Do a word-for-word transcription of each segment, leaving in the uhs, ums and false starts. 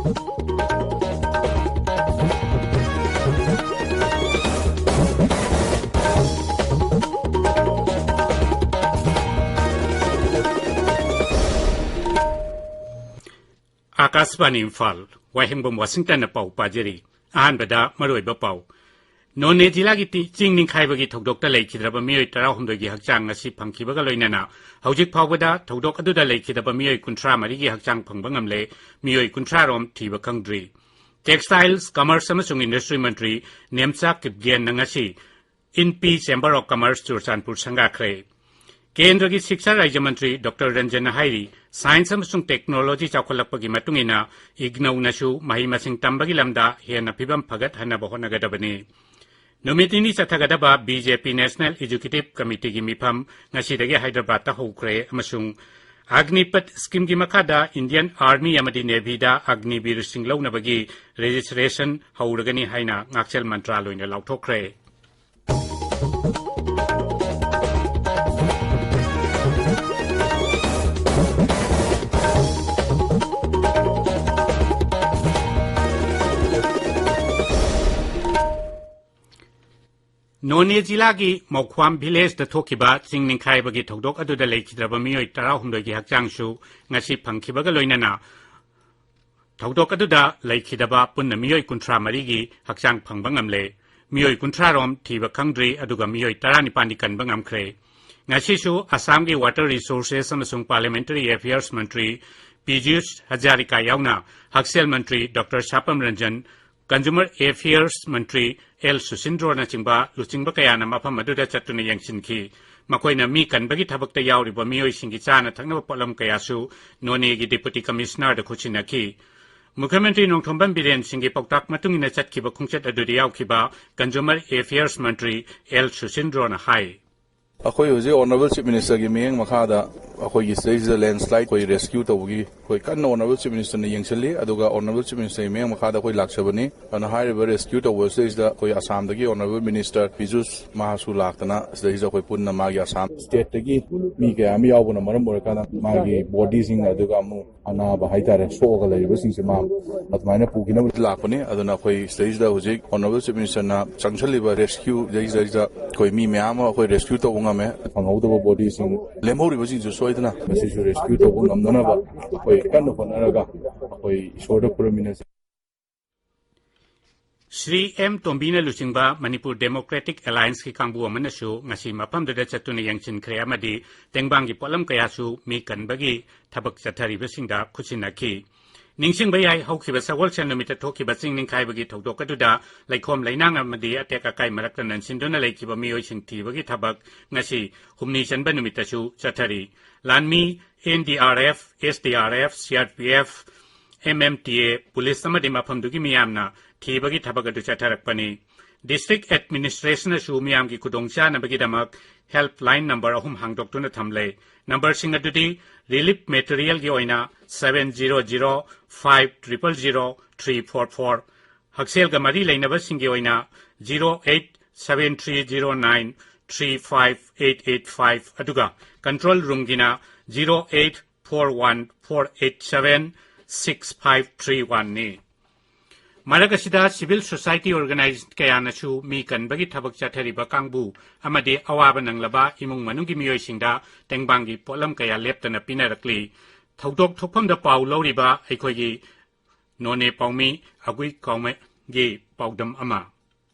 ꯑꯥꯀꯥꯁꯕꯥꯅꯤ ꯏꯝꯐꯥꯜ, ꯋꯥꯍꯦꯡꯕꯝ ꯋꯥꯁꯤꯡꯇꯟꯅ ꯄꯥꯎ ꯄꯥꯖꯔꯤ꯫ ꯑꯍꯥꯟꯕꯗ ꯃꯔꯨꯑꯣꯏꯕ ꯄꯥꯎ꯫ ꯅꯣꯅꯦ ꯖꯤꯂꯥꯒꯤ ꯇꯤ-, ꯆꯤꯡ ꯅꯤꯡꯈꯥꯏꯕꯒꯤ ꯊꯧꯗꯣꯛꯇ ꯂꯩꯈꯤꯗ꯭ꯔꯕ ꯃꯤꯑꯣꯏ ꯇꯔꯥꯍꯨꯝꯗꯣꯏꯒꯤ ꯍꯛꯆꯥꯡ ꯉꯁꯤ ꯐꯪꯈꯤꯕꯒ ꯂꯣꯏꯅꯅ ꯍꯧꯖꯤꯛ ꯐꯥꯎꯕꯗ ꯊꯧꯗꯣꯛ ꯑꯗꯨꯗ ꯂꯩꯈꯤꯗꯕ ꯃꯤꯑꯣꯏ ꯀꯨꯟꯊ꯭ꯔꯥ ꯃꯔꯤꯒꯤ ꯍꯛꯆꯥꯡ ꯐꯪꯕ ꯉꯝꯂꯦ, ꯃꯤꯑꯣꯏ ꯀꯨꯟꯊ꯭ꯔꯥ ꯔꯣꯝ ꯊꯤꯕ ꯈꯪꯗ꯭ꯔꯤ꯫ Textiles, Commerce ꯑꯃꯁꯨꯡ Industry ꯃꯟꯇ꯭ꯔꯤ ꯅꯦꯝꯆꯥ ꯀꯤꯞꯒꯦꯟꯅ ꯉꯁꯤ INPI Chamber of Commerce Churachandpur ꯁꯪꯒꯥꯈ꯭ꯔꯦ꯫ ꯀꯦꯟꯗ꯭ꯔꯒꯤ ꯁꯤꯛꯁꯥ ꯔꯥꯖ꯭ꯌ ꯃꯟꯇ꯭ꯔꯤ ꯗꯣꯛꯇꯔ ꯔꯟꯖꯟꯅ ꯍꯥꯏꯔꯤ, ꯁꯥꯏꯟꯁ ꯑꯃꯁꯨꯡ ꯇꯦꯛꯅꯣꯂꯣꯖꯤ ꯆꯥꯎꯈꯠꯂꯛꯄꯒꯤ ꯃꯇꯨꯡ ꯏꯟꯅ IGNOUꯅꯁꯨ ꯃꯍꯩ ꯃꯁꯤꯡ ꯇꯝꯕꯒꯤ ꯂꯝꯗ ꯍꯦꯟꯅ ꯐꯤꯕꯝ ꯐꯒꯠꯍꯟꯅꯕ ꯍꯣꯠꯅꯒꯗꯕꯅꯤ꯫ ꯅꯨꯃꯤꯠ ꯅꯤꯅꯤ ꯆꯠꯊꯒꯗꯕ BJP National Executive Committeeꯒꯤ ꯃꯤꯐꯝ ꯉꯁꯤꯗꯒꯤ ꯍꯥꯏꯗ꯭ꯔꯕꯥꯗꯇ ꯍꯧꯈ꯭ꯔꯦ ꯑꯃꯁꯨꯡ ꯑꯒꯅꯤꯄꯊ ꯁ꯭ꯀꯤꯝꯒꯤ ꯃꯈꯥꯗ Indian Army ꯑꯃꯗꯤ Navyꯗ ꯑꯒꯅꯤꯕꯤꯔꯁꯤꯡ ꯂꯧꯅꯕꯒꯤ registration ꯍꯧꯔꯒꯅꯤ ꯍꯥꯏꯅ ꯉꯥꯛꯁꯦꯜ ꯃꯟꯇ꯭ꯔꯥꯂꯣꯏꯅ ꯂꯥꯎꯊꯣꯛꯈ꯭ꯔꯦ꯫ ꯅꯣꯅꯦ ꯖꯤꯂꯥꯒꯤ ꯃꯧꯈ꯭ꯋꯥꯝ ꯚꯤꯂꯦꯖꯇ ꯊꯣꯛꯈꯤꯕ ꯆꯤꯡ ꯅꯤꯡꯈꯥꯏꯕꯒꯤ ꯊꯧꯗꯣꯛ ꯑꯗꯨꯗ ꯂꯩꯈꯤꯗ꯭ꯔꯕ ꯃꯤꯑꯣꯏ ꯇꯔꯥꯍꯨꯝꯗꯣꯏꯒꯤ ꯍꯛꯆꯥꯡꯁꯨ ꯉꯁꯤ ꯐꯪꯈꯤꯕꯒ ꯂꯣꯏꯅꯅ ꯊꯧꯗꯣꯛ ꯑꯗꯨꯗ ꯂꯩꯈꯤꯗꯕ ꯄꯨꯟꯅ ꯃꯤꯑꯣꯏ ꯀꯨꯟꯊ꯭ꯔꯥ ꯃꯔꯤꯒꯤ ꯍꯛꯆꯥꯡ ꯐꯪꯕ ꯉꯝꯂꯦ꯫ ꯃꯤꯑꯣꯏ ꯀꯨꯟꯊ꯭ꯔꯥ ꯔꯣꯝ ꯊꯤꯕ ꯈꯪꯗ꯭ꯔꯤ, ꯑꯗꯨꯒ ꯃꯤꯑꯣꯏ ꯇꯔꯥꯅꯤꯄꯥꯟꯗꯤ ꯀꯟꯕ ꯉꯝꯈ꯭ꯔꯦ꯫ ꯉꯁꯤꯁꯨ ꯑꯁꯥꯝꯒꯤ Water Resources ꯑꯃꯁꯨꯡ Parliamentary Affairs ꯃꯟꯇ꯭ꯔꯤ ꯄꯤꯖꯨꯁ ꯍꯖꯥꯔꯤꯀꯥ ꯌꯥꯎꯅ ꯍꯛꯁꯦꯜ ꯃꯟꯇ꯭ꯔꯤ ꯗꯣꯛꯇꯔ ꯁꯥꯄꯝ ꯔꯟꯖꯟ, Consumer Affairs ꯃꯟꯇ꯭ꯔꯤ ꯑꯦꯜ ꯁꯨꯁꯤꯟꯗ꯭ꯔꯣꯅꯆꯤꯡꯕ ꯂꯨꯆꯤꯡꯕ ꯀꯌꯥꯅ ꯃꯐꯝ ꯑꯗꯨꯗ ꯆꯠꯇꯨꯅ ꯌꯦꯡꯁꯤꯟꯈꯤ꯫ ꯃꯈꯣꯏꯅ ꯃꯤ ꯀꯟꯕꯒꯤ ꯊꯕꯛꯇ ꯌꯥꯎꯔꯤꯕ ꯃꯤꯑꯣꯏꯁꯤꯡꯒꯤ ꯆꯥꯅ ꯊꯛꯅꯕ ꯄꯣꯠꯂꯝ ꯀꯌꯥꯁꯨ ꯅꯣꯅꯦꯒꯤ Deputy Commissionerꯗ ꯈꯨꯠꯁꯤꯟꯅꯈꯤ꯫ ꯃꯨꯈ꯭ꯌ ꯃꯟꯇ꯭ꯔꯤ ꯅꯣꯡꯊꯣꯝꯕꯝ ꯕꯤꯔꯦꯟ ꯁꯤꯡꯒꯤ ꯄꯥꯎꯇꯥꯛ ꯃꯇꯨꯡ ꯏꯟꯅ ꯆꯠꯈꯤꯕ ꯈꯣꯡꯆꯠ ꯑꯗꯨꯗ ꯌꯥꯎꯈꯤꯕ Consumer Affairs ꯃꯟꯇ꯭ꯔꯤ ꯑꯦꯜ ꯁꯨꯁꯤꯟꯗ꯭ꯔꯣꯅ ꯍꯥꯏ꯫ ꯑꯩꯈꯣꯏ ꯍꯧꯖꯤꯛ Honourable Chief Ministerꯒꯤ ꯃꯤꯠꯌꯦꯡ ꯃꯈꯥꯗ ꯑꯩꯈꯣꯏꯒꯤ ꯁꯤꯗꯩꯁꯤꯗ ꯂꯦꯟꯁ꯭ꯂꯥꯏꯠ ꯑꯩꯈꯣꯏ ꯔꯦꯁꯀ꯭ꯌꯨ ꯇꯧꯕꯒꯤ ꯑꯩꯈꯣꯏ ꯀꯟꯅ ꯑꯣꯅꯔꯦꯕꯜ ꯆꯤꯐ ꯃꯤꯅꯤꯁꯇꯔꯅ ꯌꯦꯡꯁꯤꯜꯂꯤ꯫ ꯑꯗꯨꯒ ꯑꯣꯅꯔꯦꯕꯜ ꯆꯤꯐ ꯃꯤꯅꯤꯁꯇꯔꯒꯤ ꯃꯌꯦꯡ ꯃꯈꯥꯗ ꯑꯩꯈꯣꯏ ꯂꯥꯛꯆꯕꯅꯤ꯫ ꯑꯗꯨꯅ ꯍꯥꯏꯔꯤꯕ ꯔꯦꯁꯀ꯭ꯌꯨ ꯇꯧꯕ ꯁꯤꯗꯩꯁꯤꯗ ꯑꯩꯈꯣꯏ ꯑꯁꯥꯝꯗꯒꯤ ꯑꯣꯅꯔꯦꯕꯜ ꯃꯤꯅꯤꯁꯇꯔ ꯄꯤꯖꯨꯁ ꯃꯍꯥꯁꯨ ꯂꯥꯛꯇꯅ ꯁꯤꯗꯩꯁꯤꯗ ꯑꯩꯈꯣꯏ ꯄꯨꯟꯅ ꯃꯥꯒꯤ ꯑꯁꯥꯝ ꯁ꯭ꯇꯦꯠꯇꯒꯤ ꯃꯤ ꯀꯌꯥ ꯑꯃ ꯌꯥꯎꯕꯅ ꯃꯔꯝ ꯑꯣꯏꯔꯀꯥꯟꯗ ꯃꯥꯒꯤ ꯕꯣꯗꯤꯁꯤꯡ ꯑꯗꯨꯒ ꯑꯃꯨꯛ ꯑꯅꯥꯕ ꯍꯥꯏꯇꯥꯔꯦ, ꯁꯣꯛꯑꯒ ꯂꯩꯔꯤꯕꯁꯤꯡꯁꯦ ꯃꯥ ꯑꯗꯨꯃꯥꯏꯅ ꯄꯨꯈꯤꯅꯕ ꯂꯥꯛꯄꯅꯤ꯫ ꯑꯗꯨꯅ ꯑꯩꯈꯣꯏ ꯁꯤꯗꯩꯁꯤꯗ ꯍꯧꯖꯤꯛ ꯑꯣꯅꯔꯦꯕꯜ ꯆꯤꯐ ꯃꯤꯅꯤꯁꯇꯔꯅ ꯆꯪꯁꯤꯜꯂꯤꯕ ꯔꯦꯁꯀ꯭ꯌꯨ ꯁꯤꯗꯩꯁꯤꯗ ꯑꯩꯈꯣꯏ ꯃꯤ ꯃꯌꯥꯝ ꯑꯃ ꯑꯩꯈꯣꯏ ꯔꯦꯁꯀ꯭ꯌꯨ ꯇꯧꯕ ꯉꯝꯃꯦ꯫ ꯐꯪꯍꯧꯗꯕ ꯕꯣꯗꯤꯁꯤꯡ, ꯂꯦꯝꯍꯧꯔꯤꯕꯁꯤꯡꯁꯨ ꯁꯣꯏꯗꯅ ꯃꯁꯤꯁꯨ ꯔꯦꯁꯀ꯭ꯌꯨ ꯇꯧꯕ ꯉꯝꯅꯅꯕ ꯑꯩꯈꯣꯏ ꯀꯟꯅ ꯍꯣꯠꯅꯔꯒ ꯑꯩꯈꯣꯏ ꯏꯁꯣꯔꯗ ꯈꯨꯔꯨꯝꯃꯤꯟꯅꯁꯤ꯫ ꯁ꯭ꯔꯤ ꯑꯦꯝ ꯇꯣꯝꯕꯤꯅ ꯂꯨꯆꯤꯡꯕ ꯃꯅꯤꯄꯨꯔ ꯗꯦꯃꯣꯀ꯭ꯔꯦꯇꯤꯛ ꯑꯦꯂꯥꯏꯟꯁꯀꯤ ꯀꯥꯡꯕꯨ ꯑꯃꯅꯁꯨ ꯉꯁꯤ ꯃꯐꯝꯗꯨꯗ ꯆꯠꯇꯨꯅ ꯌꯦꯡꯁꯤꯟꯈ꯭ꯔꯦ ꯑꯃꯗꯤ ꯇꯦꯡꯕꯥꯡꯒꯤ ꯄꯣꯠꯂꯝ ꯀꯌꯥꯁꯨ ꯃꯤ ꯀꯟꯕꯒꯤ ꯊꯕꯛ ꯆꯠꯊꯔꯤꯕꯁꯤꯡꯗ ꯈꯨꯠꯁꯤꯟꯅꯈꯤ꯫ ꯅꯤꯡꯁꯤꯡꯕ ꯌꯥꯏ, ꯍꯧꯈꯤꯕ ꯁꯒꯣꯜꯁꯦꯟ ꯅꯨꯃꯤꯠꯇ ꯊꯣꯛꯈꯤꯕ ꯆꯤꯡ ꯅꯤꯡꯈꯥꯏꯕꯒꯤ ꯊꯧꯗꯣꯛ ꯑꯗꯨꯗ ꯂꯩꯈꯣꯝ ꯂꯩꯅꯥꯡ ꯑꯃꯗꯤ ꯑꯇꯦꯛ ꯑꯀꯥꯏ ꯃꯔꯛꯇ ꯅꯟꯁꯤꯟꯗꯨꯅ ꯂꯩꯈꯤꯕ ꯃꯤꯑꯣꯏꯁꯤꯡ ꯊꯤꯕꯒꯤ ꯊꯕꯛ ꯉꯁꯤ ꯍꯨꯝꯅꯤ ꯆꯟꯕ ꯅꯨꯃꯤꯠꯇꯁꯨ ꯆꯠꯊꯔꯤ꯫ ꯂꯥꯟꯃꯤ, N D R F, S D R F, C R P F, M M T A, police ꯑꯃꯗꯤ ꯃꯐꯝꯗꯨꯒꯤ ꯃꯤꯌꯥꯝꯅ ꯊꯤꯕꯒꯤ ꯊꯕꯛ ꯑꯗꯨ ꯆꯠꯊꯔꯛꯄꯅꯤ꯫ ꯗꯤꯁꯇ꯭ꯔꯤꯛ ꯑꯦꯗꯃꯤꯅꯤꯁꯇ꯭ꯔꯦꯁꯟꯅꯁꯨ ꯃꯤꯌꯥꯝꯒꯤ ꯈꯨꯗꯣꯡꯆꯥꯅꯕꯒꯤꯗꯃꯛ ꯍꯦꯜꯞꯂꯥꯏꯟ ꯅꯝꯕꯔ ꯑꯍꯨꯝ ꯍꯥꯡꯗꯣꯛꯇꯨꯅ ꯊꯝꯂꯦ꯫ ꯅꯝꯕꯔꯁꯤꯡ ꯑꯗꯨꯗꯤ ꯔꯤꯂꯤꯐ ꯃꯦꯇꯔꯤꯌꯦꯜꯒꯤ ꯑꯣꯏꯅ seven zero zero five triple zero three four four, ꯍꯛꯁꯦꯜꯒ ꯃꯔꯤ ꯂꯩꯅꯕꯁꯤꯡꯒꯤ ꯑꯣꯏꯅ zero eight seven three zero nine three five eight eight five, ꯑꯗꯨꯒ control ꯔꯨꯝꯒꯤꯅ zero eight four one four eight seven six five three one ꯅꯤ꯫ ꯃꯔꯛ ꯑꯁꯤꯗ civil society organisation ꯀꯌꯥꯅꯁꯨ ꯃꯤ ꯀꯟꯕꯒꯤ ꯊꯕꯛ ꯆꯠꯊꯔꯤꯕ ꯀꯥꯡꯕꯨ ꯑꯃꯗꯤ ꯑꯋꯥꯕ ꯅꯪꯂꯕ ꯏꯃꯨꯡ ꯃꯅꯨꯡꯒꯤ ꯃꯤꯑꯣꯏꯁꯤꯡꯗ ꯇꯦꯡꯕꯥꯡꯒꯤ ꯄꯣꯠꯂꯝ ꯀꯌꯥ ꯂꯦꯞꯇꯅ ꯄꯤꯅꯔꯛꯂꯤ꯫ ꯊꯧꯗꯣꯛ ꯊꯣꯛꯐꯝꯗ ꯄꯥꯎ ꯂꯧꯔꯤꯕ ꯑꯩꯈꯣꯏꯒꯤ ꯅꯣꯅꯦ ꯄꯥꯎꯃꯤ ꯑꯒꯨꯏ ꯀꯥꯎꯃꯒꯤ ꯄꯥꯎꯗꯝ ꯑꯃ꯫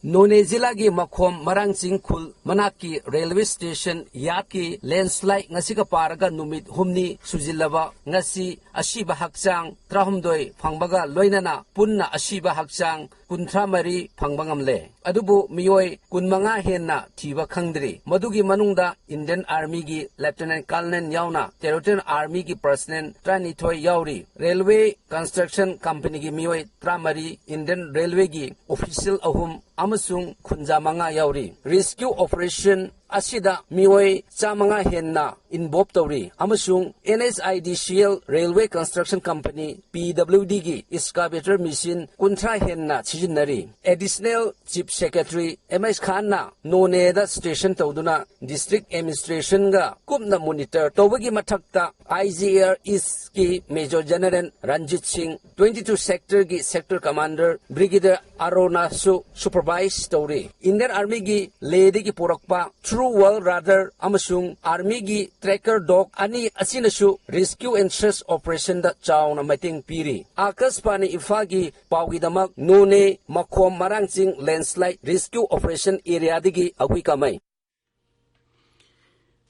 ꯅꯣꯅꯦ ꯖꯤꯂꯥꯒꯤ ꯃꯈꯣꯝ ꯃꯔꯥꯡꯆꯤꯡ ꯈꯨꯜ ꯃꯅꯥꯛꯀꯤ ꯔꯦꯜꯋꯦ ꯁ꯭ꯇꯦꯁꯟ ꯌꯥꯠꯀꯤ ꯂꯦꯟꯁ꯭ꯂꯥꯏꯗ ꯉꯁꯤꯒ ꯄꯥꯔꯒ ꯅꯨꯃꯤꯠ ꯍꯨꯝꯅꯤ ꯁꯨꯖꯤꯜꯂꯕ ꯉꯁꯤ ꯑꯁꯤꯕ ꯍꯛꯆꯥꯡ ꯇꯔꯥꯍꯨꯝꯗꯣꯏ ꯐꯪꯕꯒ ꯂꯣꯏꯅꯅ ꯄꯨꯟꯅ ꯑꯁꯤꯕ ꯍꯛꯆꯥꯡ ꯀꯨꯟꯊ꯭ꯔꯥ ꯃꯔꯤ ꯐꯪꯕ ꯉꯝꯂꯦ꯫ ꯑꯗꯨꯕꯨ ꯃꯤꯑꯣꯏ ꯀꯨꯟꯃꯉꯥ ꯍꯦꯟꯅ ꯊꯤꯕ ꯈꯪꯗ꯭ꯔꯤ꯫ ꯃꯗꯨꯒꯤ ꯃꯅꯨꯡꯗ ꯏꯟꯗꯤꯌꯟ ꯑꯥꯔꯃꯤꯒꯤ ꯂꯦꯐꯇꯤꯅꯦꯟ ꯀꯔꯅꯦꯜ ꯌꯥꯎꯅ ꯇꯦꯔꯤꯇꯣꯔꯤꯌꯦꯜ ꯑꯥꯔꯃꯤꯒꯤ ꯄꯔꯁꯅꯦꯜ ꯇꯔꯥꯅꯤꯊꯣꯏ ꯌꯥꯎꯔꯤ꯫ ꯔꯦꯜꯋꯦ ꯀꯟꯁꯇ꯭ꯔꯛꯁꯟ ꯀꯝꯄꯅꯤꯒꯤ ꯃꯤꯑꯣꯏ ꯇꯔꯥꯃꯔꯤ, ꯏꯟꯗꯤꯌꯟ ꯔꯦꯜꯋꯦꯒꯤ ꯑꯣꯐꯤꯁꯤꯌꯦꯜ ꯑꯍꯨꯝ ꯑꯃꯁꯨꯡ ꯈꯨꯟꯖꯥ ꯃꯉꯥ ꯌꯥꯎꯔꯤ꯫ ꯔꯦꯁꯀ꯭ꯌꯨ ꯑꯣꯄꯔꯦꯁꯟ ꯑꯁꯤꯗ ꯃꯤꯑꯣꯏ ꯆꯥꯃꯉꯥ ꯍꯦꯟꯅ involve ꯇꯧꯔꯤ ꯑꯃꯁꯨꯡ N H I D C L Railway Construction Company, P W D ꯒꯤ excavator machine ꯀꯨꯟꯊ꯭ꯔꯥ ꯍꯦꯟꯅ ꯁꯤꯖꯤꯟꯅꯔꯤ꯫ Additional Chief Secretary M H ꯈꯥꯟꯅ ꯅꯣꯅꯦꯗ station ꯇꯧꯗꯨꯅ district administration ꯒ ꯀꯨꯞꯅ monitor ꯇꯧꯕꯒꯤ ꯃꯊꯛꯇ, I G R East ꯀꯤ Major General ꯔꯟꯖꯤꯠ ꯁꯤꯡ, twenty two sector ꯒꯤ sector commander Brigadier ꯑꯔꯣꯅꯥꯁꯨ supervise ꯇꯧꯔꯤ꯫ Indian Army ꯒꯤ ꯂꯦꯗꯒꯤ ꯄꯨꯔꯛꯄ True World Radar ꯑꯃꯁꯨꯡ Army ꯒꯤ tracker dog ꯑꯅꯤ ꯑꯁꯤꯅꯁꯨ rescue and search operation ꯗ ꯆꯥꯎꯅ ꯃꯇꯦꯡ ꯄꯤꯔꯤ꯫ ꯑꯥꯀꯥꯁꯕꯥꯅꯤ ꯏꯝꯐꯥꯜꯒꯤ ꯄꯥꯎꯒꯤꯗꯃꯛ ꯅꯣꯅꯦ ꯃꯈꯣꯝ ꯃꯔꯥꯡꯆꯤꯡ landslide rescue operation area ꯗꯒꯤ ꯑꯒꯨꯏ ꯀꯥꯃꯩ꯫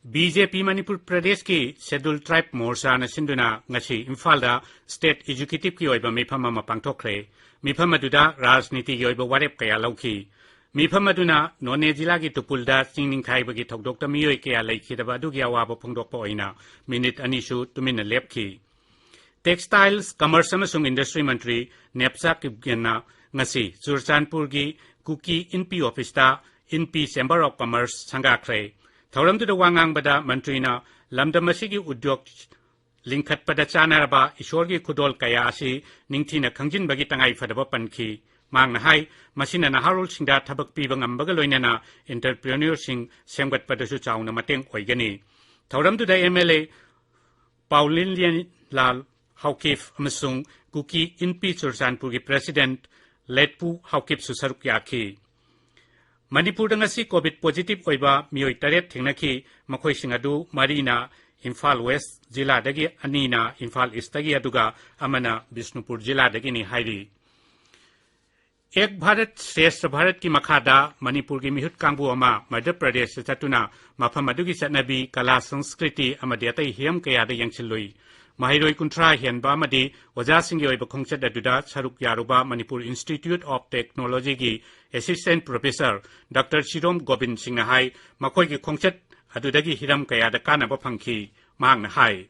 B J P ꯃꯅꯤꯄꯨꯔ ꯄ꯭ꯔꯗꯦꯁꯀꯤ Scheduled Tribe ꯃꯣꯔꯆꯥꯅ ꯁꯤꯟꯗꯨꯅ ꯉꯁꯤ ꯏꯝꯐꯥꯜꯗ state executive ꯀꯤ ꯑꯣꯏꯕ ꯃꯤꯐꯝ ꯑꯃ ꯄꯥꯡꯊꯣꯛꯈ꯭ꯔꯦ꯫ ꯃꯤꯐꯝ ꯑꯗꯨꯗ ꯔꯥꯖꯅꯤꯇꯤꯒꯤ ꯑꯣꯏꯕ ꯋꯥꯔꯦꯞ ꯀꯌꯥ ꯂꯧꯈꯤ꯫ ꯃꯤꯐꯝ ꯑꯗꯨꯅ ꯅꯣꯅꯦ ꯖꯤꯂꯥꯒꯤ ꯇꯨꯄꯨꯜꯗ ꯆꯤꯡ ꯅꯤꯡꯈꯥꯏꯕꯒꯤ ꯊꯧꯗꯣꯛꯇ ꯃꯤꯑꯣꯏ ꯀꯌꯥ ꯂꯩꯈꯤꯗꯕ ꯑꯗꯨꯒꯤ ꯑꯋꯥꯕ ꯐꯣꯡꯗꯣꯛꯄ ꯑꯣꯏꯅ ꯃꯤꯅꯤꯠ ꯑꯅꯤꯁꯨ ꯇꯨꯃꯤꯟꯅ ꯂꯦꯞꯈꯤ꯫ Textiles, Commerce ꯑꯃꯁꯨꯡ Industry ꯃꯟꯇ꯭ꯔꯤ ꯅꯦꯞꯆꯥ ꯀꯤꯞꯒꯦꯟꯅ ꯉꯁꯤ ꯆꯨꯔꯆꯥꯟꯄꯨꯔꯒꯤ ꯀꯨꯀꯤ ꯏꯟꯄꯤ ꯑꯣꯐꯤꯁꯇ ꯏꯟꯄꯤ Chamber of Commerce ꯁꯪꯒꯥꯈ꯭ꯔꯦ꯫ ꯊꯧꯔꯝꯗꯨꯗ ꯋꯥ ꯉꯥꯡꯕꯗ ꯃꯟꯇ꯭ꯔꯤꯅ ꯂꯝꯗꯝ ꯑꯁꯤꯒꯤ ꯎꯗ꯭ꯌꯣꯒ ꯂꯤꯡꯈꯠꯄꯗ ꯆꯥꯅꯔꯕ ꯏꯁꯣꯔꯒꯤ ꯈꯨꯗꯣꯜ ꯀꯌꯥ ꯑꯁꯤ ꯅꯤꯡꯊꯤꯅ ꯈꯪꯖꯤꯟꯕꯒꯤ ꯇꯉꯥꯏ ꯐꯗꯕ ꯄꯟꯈꯤ꯫ ꯃꯍꯥꯛꯅ ꯍꯥꯏ, ꯃꯁꯤꯅ ꯅꯍꯥꯔꯣꯜꯁꯤꯡꯗ ꯊꯕꯛ ꯄꯤꯕ ꯉꯝꯕꯒ ꯂꯣꯏꯅꯅ entrepreneur ꯁꯤꯡ ꯁꯦꯝꯒꯠꯄꯗꯁꯨ ꯆꯥꯎꯅ ꯃꯇꯦꯡ ꯑꯣꯏꯒꯅꯤ꯫ ꯊꯧꯔꯝꯗꯨꯗ M L A ꯄꯥꯎꯂꯤꯟꯂꯤꯌꯟꯂꯥꯜ ꯍꯥꯎꯀꯤꯞ ꯑꯃꯁꯨꯡ ꯀꯨꯀꯤ ꯏꯟꯄꯤ ꯆꯨꯔꯆꯥꯟꯄꯨꯔꯒꯤ President ꯂꯦꯠꯄꯨ ꯍꯥꯎꯀꯤꯞꯁꯨ ꯁꯔꯨꯛ ꯌꯥꯈꯤ꯫ ꯃꯅꯤꯄꯨꯔꯗ ꯉꯁꯤ COVID positive ꯑꯣꯏꯕ ꯃꯤꯑꯣꯏ ꯇꯔꯦꯠ ꯊꯦꯡꯅꯈꯤ꯫ ꯃꯈꯣꯏꯁꯤꯡ ꯑꯗꯨ ꯃꯔꯤꯅ ꯏꯝꯐꯥꯜ West ꯖꯤꯂꯥꯗꯒꯤ, ꯑꯅꯤꯅ ꯏꯝꯐꯥꯜ East ꯇꯒꯤ, ꯑꯗꯨꯒ ꯑꯃꯅ ꯕꯤꯁꯅꯨꯄꯨꯔ ꯖꯤꯂꯥꯗꯒꯤꯅꯤ ꯍꯥꯏꯔꯤ꯫ ꯑꯦꯛ ꯚꯥꯔꯠ ꯁ꯭ꯔꯦꯁꯊ ꯚꯥꯔꯠꯀꯤ ꯃꯈꯥꯗ ꯃꯅꯤꯄꯨꯔꯒꯤ ꯃꯤꯍꯨꯠ ꯀꯥꯡꯕꯨ ꯑꯃ ꯃꯙ꯭ꯌ ꯄ꯭ꯔꯗꯦꯁꯇ ꯆꯠꯇꯨꯅ ꯃꯐꯝ ꯑꯗꯨꯒꯤ ꯆꯠꯅꯕꯤ, ꯀꯂꯥ, ꯁꯪꯁꯀ꯭ꯔꯤꯇꯤ ꯑꯃꯗꯤ ꯑꯇꯩ ꯍꯤꯔꯝ ꯀꯌꯥꯗ ꯌꯦꯡꯁꯤꯜꯂꯨꯏ꯫ ꯃꯍꯩꯔꯣꯏ ꯀꯨꯟꯊ꯭ꯔꯥ ꯍꯦꯟꯕ ꯑꯃꯗꯤ ꯑꯣꯖꯥꯁꯤꯡꯒꯤ ꯑꯣꯏꯕ ꯈꯣꯡꯆꯠ ꯑꯗꯨꯗ ꯁꯔꯨꯛ ꯌꯥꯔꯨꯕ Manipur Institute of Technology ꯒꯤ Assistant Professor Doctor ꯁꯤꯔꯣꯝ ꯒꯣꯕꯤꯟ ꯁꯤꯡꯅ ꯍꯥꯏ, ꯃꯈꯣꯏꯒꯤ ꯈꯣꯡꯆꯠ ꯑꯗꯨꯗꯒꯤ ꯍꯤꯔꯝ ꯀꯌꯥꯗ ꯀꯥꯟꯅꯕ ꯐꯪꯈꯤ꯫ ꯃꯍꯥꯛꯅ ꯍꯥꯏ,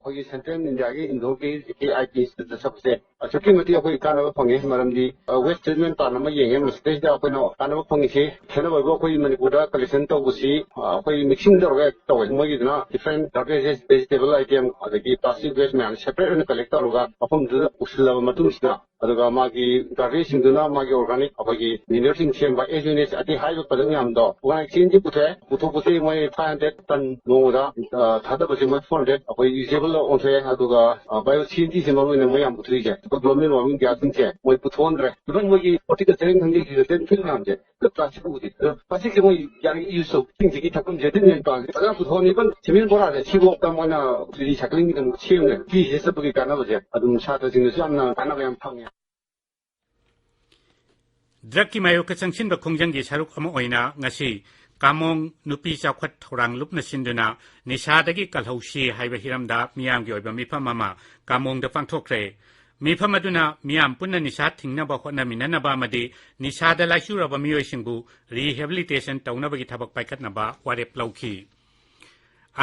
ꯑꯩꯈꯣꯏꯒꯤ ꯁꯦꯟꯇ꯭ꯔꯦꯜ ꯏꯟꯗꯤꯌꯥꯒꯤ ꯏꯟꯗꯣꯔꯒꯤ ꯖꯤ ꯀꯦ ꯑꯥꯏ ꯄꯤ ꯏꯟꯁꯇꯤꯇ꯭ꯌꯨꯠꯇ ꯆꯠꯄꯁꯦ ꯑꯁꯨꯛꯀꯤ ꯃꯇꯤꯛ ꯑꯩꯈꯣꯏ ꯀꯥꯟꯅꯕ ꯐꯪꯉꯦ꯫ ꯃꯔꯝꯗꯤ ꯋꯦꯁ ꯇ꯭ꯔꯤꯠꯃꯦꯟ ꯄ꯭ꯂꯥꯟ ꯑꯃ ꯌꯦꯡꯉꯦ, ꯃꯁꯤꯗꯩꯁꯤꯗ ꯑꯩꯈꯣꯏꯅ ꯀꯥꯟꯅꯕ ꯐꯪꯉꯤꯁꯤ ꯈꯦꯠꯅꯕ ꯍꯥꯏꯕꯨ ꯑꯩꯈꯣꯏ ꯃꯅꯤꯄꯨꯔꯗ ꯀꯂꯦꯛꯁꯟ ꯇꯧꯕꯁꯤ ꯑꯩꯈꯣꯏ ꯃꯤꯛꯁꯤꯡ ꯇꯧꯔꯒ ꯇꯧꯋꯦ꯫ ꯃꯣꯏꯒꯤꯗꯨꯅ ꯗꯤꯐ꯭ꯔꯦꯟ ꯒꯥꯔꯕꯦꯖ, ꯚꯦꯖꯤꯇꯦꯕꯜ ꯑꯥꯏꯇꯦꯝ ꯑꯗꯒꯤ ꯄ꯭ꯂꯥꯁꯇꯤꯛ ꯋꯦꯁ ꯃꯌꯥꯝ ꯁꯦꯄꯔꯦꯠ ꯑꯣꯏꯅ ꯀꯂꯦꯛ ꯇꯧꯔꯒ ꯃꯐꯝꯗꯨꯗ ꯄꯨꯁꯤꯜꯂꯕ ꯃꯇꯨꯡꯁꯤꯗ, ꯑꯗꯨꯒ ꯃꯥꯒꯤ ꯒꯥꯔꯕꯦꯖꯁꯤꯡꯗꯨꯅ ꯃꯥꯒꯤ ꯑꯣꯔꯒꯥꯅꯤꯛ ꯑꯩꯈꯣꯏꯒꯤ ꯃꯤꯅꯔꯦꯜꯁꯤꯡ ꯁꯦꯝꯕ, ꯑꯦꯁ ꯌꯨ ꯑꯦꯟ ꯑꯦꯁ ꯑꯇꯩ ꯍꯥꯏꯔꯤꯕ ꯄ꯭ꯔꯗꯛ ꯃꯌꯥꯝꯗꯣ ꯑꯣꯔꯒꯥꯅꯤꯛ ꯆꯦꯟꯁꯤ ꯄꯨꯊꯣꯛꯑꯦ꯫ ꯄꯨꯊꯣꯛꯄꯁꯤ ꯃꯣꯏ ꯐꯥꯏꯚ ꯍꯟꯗ꯭ꯔꯦꯠ ꯇꯟ ꯅꯣꯡꯃꯗ ꯑ, ꯊꯥꯗꯕꯁꯤ ꯃꯣꯏ ꯐꯣꯔ ꯍꯟꯗ꯭ꯔꯦꯠ ꯑꯩꯈꯣꯏ ꯌꯨꯖꯦꯕꯜꯗ ꯑꯣꯟꯊꯣꯛꯑꯦ꯫ ꯑꯗꯨꯒ ꯕꯥꯏꯑꯣ ꯁꯤ ꯑꯦꯟ ꯖꯤꯁꯦ ꯃꯔꯨ ꯑꯣꯏꯅ ꯃꯣꯏ ꯌꯥꯝ ꯄꯨꯊꯣꯛꯏꯁꯦ꯫ ꯑꯩꯈꯣꯏ ꯒ꯭ꯂꯣꯕꯦꯜ ꯋꯥꯔꯃꯤꯡ ꯒ꯭ꯌꯥꯁꯁꯤꯡꯁꯦ ꯃꯣꯏ ꯄꯨꯊꯣꯛꯍꯟꯗ꯭ꯔꯦ꯫ ꯏꯚꯟ ꯃꯣꯏꯒꯤ ꯍꯣꯔꯇꯤꯀꯜꯆꯔꯤꯡ ꯈꯪꯗꯦ, ꯂꯦꯟꯐꯤꯜ ꯃꯌꯥꯝꯁꯦ ꯄ꯭ꯂꯥꯁꯇꯤꯛ ꯎꯗꯦ꯫ ꯑꯗꯣ ꯄ꯭ꯂꯥꯁꯇꯤꯛꯁꯦ ꯃꯣꯏ ꯌꯥꯔꯤꯉꯩ ꯌꯨꯁ ꯇꯧ꯫ ꯏꯁꯤꯡꯁꯤꯒꯤ ꯊꯛꯐꯝꯁꯦ ꯇꯤꯟ ꯌꯥꯝ ꯄꯥꯜꯂꯦ꯫ ꯐꯖꯅ ꯄꯨꯊꯣꯛꯑꯅꯤ꯫ ꯏꯚꯟ ꯁꯤꯃꯦꯟ ꯕꯣꯔꯥꯁꯦ ꯁꯤꯐꯥꯎꯗ ꯃꯣꯏꯅ ꯔꯤꯁꯥꯏꯀ꯭ꯂꯤꯡꯒꯤꯗꯃꯛ ꯁꯦꯝꯃꯦ꯫ ꯄꯤꯁꯦ ꯆꯠꯄꯒꯤ ꯀꯥꯟꯅꯕꯁꯦ ꯑꯗꯨꯝ ꯁꯥꯇ꯭ꯔꯁꯤꯡꯗꯁꯨ ꯌꯥꯝꯅ ꯀꯥꯟꯅꯕ ꯌꯥꯝ ꯐꯪꯉꯦ꯫ ꯗ꯭ꯔꯒꯀꯤ ꯃꯥꯌꯣꯛꯇ ꯆꯪꯁꯤꯟꯕ ꯈꯣꯡꯖꯪꯒꯤ ꯁꯔꯨꯛ ꯑꯃ ꯑꯣꯏꯅ ꯉꯁꯤ ꯀꯥꯃꯣꯡ ꯅꯨꯄꯤ ꯆꯥꯎꯈꯠ ꯊꯧꯔꯥꯡ ꯂꯨꯞꯅ ꯁꯤꯟꯗꯨꯅ ꯅꯤꯁꯥꯗꯒꯤ ꯀꯜꯍꯧꯁꯤ ꯍꯥꯏꯕ ꯍꯤꯔꯝꯗ ꯃꯤꯌꯥꯝꯒꯤ ꯑꯣꯏꯕ ꯃꯤꯐꯝ ꯑꯃ ꯀꯥꯃꯣꯡꯗ ꯄꯥꯡꯊꯣꯛꯈ꯭ꯔꯦ꯫ ꯃꯤꯐꯝ ꯑꯗꯨꯅ ꯃꯤꯌꯥꯝ ꯄꯨꯟꯅ ꯅꯤꯁꯥ ꯊꯤꯡꯅꯕ ꯍꯣꯠꯅꯃꯤꯟꯅꯅꯕ ꯑꯃꯗꯤ ꯅꯤꯁꯥꯗ ꯂꯥꯏꯆꯨꯔꯕ ꯃꯤꯑꯣꯏꯁꯤꯡꯕꯨ ꯔꯤꯍꯦꯕꯤꯂꯤꯇꯦꯁꯟ ꯇꯧꯅꯕꯒꯤ ꯊꯕꯛ ꯄꯥꯏꯈꯠꯅꯕ ꯋꯥꯔꯦꯞ ꯂꯧꯈꯤ꯫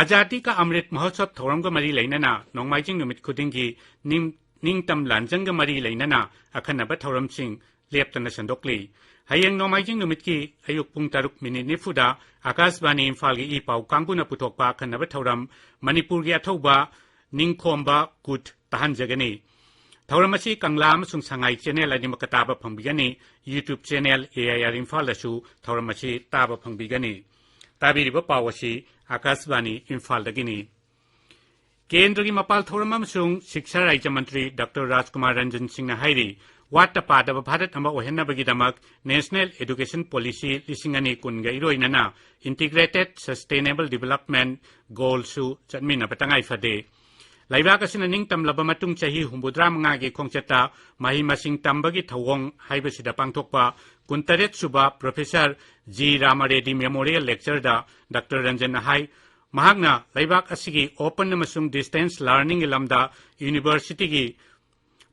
ꯑꯖꯥꯗꯤ ꯀꯥ ꯑꯃ꯭ꯔꯤꯠ ꯃꯍꯣꯠꯁꯕ ꯊꯧꯔꯝꯒ ꯃꯔꯤ ꯂꯩꯅꯅ ꯅꯣꯡꯃꯥꯏꯖꯤꯡ ꯅꯨꯃꯤꯠ ꯈꯨꯗꯤꯡꯒꯤ ꯅꯤꯡ-, ꯅꯤꯡꯇꯝ ꯂꯥꯟꯖꯪꯒ ꯃꯔꯤ ꯂꯩꯅꯅ ꯑꯈꯟꯅꯕ ꯊꯧꯔꯝꯁꯤꯡ ꯂꯦꯞꯇꯅ ꯁꯟꯗꯣꯛꯂꯤ꯫ ꯍꯌꯦꯡ ꯅꯣꯡꯃꯥꯏꯖꯤꯡ ꯅꯨꯃꯤꯠꯀꯤ ꯑꯌꯨꯛ ꯄꯨꯡ ꯇꯔꯨꯛ ꯃꯤꯅꯤꯠ ꯅꯤꯐꯨꯗ ꯑꯀꯥꯁꯕꯥꯅꯤ ꯏꯝꯐꯥꯜꯒꯤ ꯏ ꯄꯥꯎ ꯀꯥꯡꯕꯨꯅ ꯄꯨꯊꯣꯛꯄ ꯑꯈꯟꯅꯕ ꯊꯧꯔꯝ ꯃꯅꯤꯄꯨꯔꯒꯤ ꯑꯊꯧꯕ ꯅꯤꯡꯈꯣꯝꯕ ꯀꯨꯠ ꯇꯥꯍꯟꯖꯒꯅꯤ꯫ ꯊꯧꯔꯝ ꯑꯁꯤ ꯀꯪꯂꯥ ꯑꯃꯁꯨꯡ ꯁꯉꯥꯏ ꯆꯦꯅꯦꯜ ꯑꯅꯤꯃꯛꯇ ꯇꯥꯕ ꯐꯪꯕꯤꯒꯅꯤ꯫ YouTube channel A I R ꯏꯝꯐꯥꯜꯗꯁꯨ ꯊꯧꯔꯝ ꯑꯁꯤ ꯇꯥꯕ ꯐꯪꯕꯤꯒꯅꯤ꯫ ꯇꯥꯕꯤꯔꯤꯕ ꯄꯥꯎ ꯑꯁꯤ ꯑꯀꯥꯁꯕꯥꯅꯤ ꯏꯝꯐꯥꯜꯗꯒꯤꯅꯤ꯫ ꯀꯦꯟꯗ꯭ꯔꯒꯤ ꯃꯄꯥꯜ ꯊꯧꯔꯝ ꯑꯃꯁꯨꯡ ꯁꯤꯛꯁꯥ ꯔꯥꯖ꯭ꯌ ꯃꯟꯇ꯭ꯔꯤ ꯗꯥꯛꯇꯔ ꯔꯥꯖꯀꯨꯃꯥꯔ ꯔꯟꯖꯟ ꯁꯤꯡꯅ ꯍꯥꯏꯔꯤ, ꯋꯥꯠꯇ ꯄꯥꯗꯕ ꯚꯥꯔꯠ ꯑꯃ ꯑꯣꯏꯍꯟꯅꯕꯒꯤꯗꯃꯛ National Education Policy ꯂꯤꯁꯤꯡ ꯑꯅꯤ ꯀꯨꯟꯒ ꯏꯔꯣꯏꯅꯅ Integrated Sustainable Development Goalꯁꯨ ꯆꯠꯃꯤꯟꯅꯕ ꯇꯉꯥꯏ ꯐꯗꯦ꯫ ꯂꯩꯕꯥꯛ ꯑꯁꯤꯅ ꯅꯤꯡꯇꯝꯂꯕ ꯃꯇꯨꯡ ꯆꯍꯤ ꯍꯨꯝꯐꯨꯇꯔꯥ ꯃꯉꯥꯒꯤ ꯈꯣꯡꯆꯠꯇ ꯃꯍꯩ ꯃꯁꯤꯡ ꯇꯝꯕꯒꯤ ꯊꯧꯑꯣꯡ ꯍꯥꯏꯕꯁꯤꯗ ꯄꯥꯡꯊꯣꯛꯄ ꯀꯨꯟꯇꯔꯦꯠ ꯁꯨꯕ ꯄ꯭ꯔꯣꯐꯦꯁꯔ ꯖꯤ ꯔꯥꯃꯥꯔꯦꯗꯤ ꯃꯦꯃꯣꯔꯤꯌꯦꯜ ꯂꯦꯛꯆꯔꯗ ꯗꯥꯛꯇꯔ ꯔꯟꯖꯟꯅ ꯍꯥꯏ, ꯃꯍꯥꯛꯅ ꯂꯩꯕꯥꯛ ꯑꯁꯤꯒꯤ open ꯑꯃꯁꯨꯡ distance learningꯒꯤ ꯂꯝꯗ ꯌꯨꯅꯤꯚꯔꯁꯤꯇꯤꯒꯤ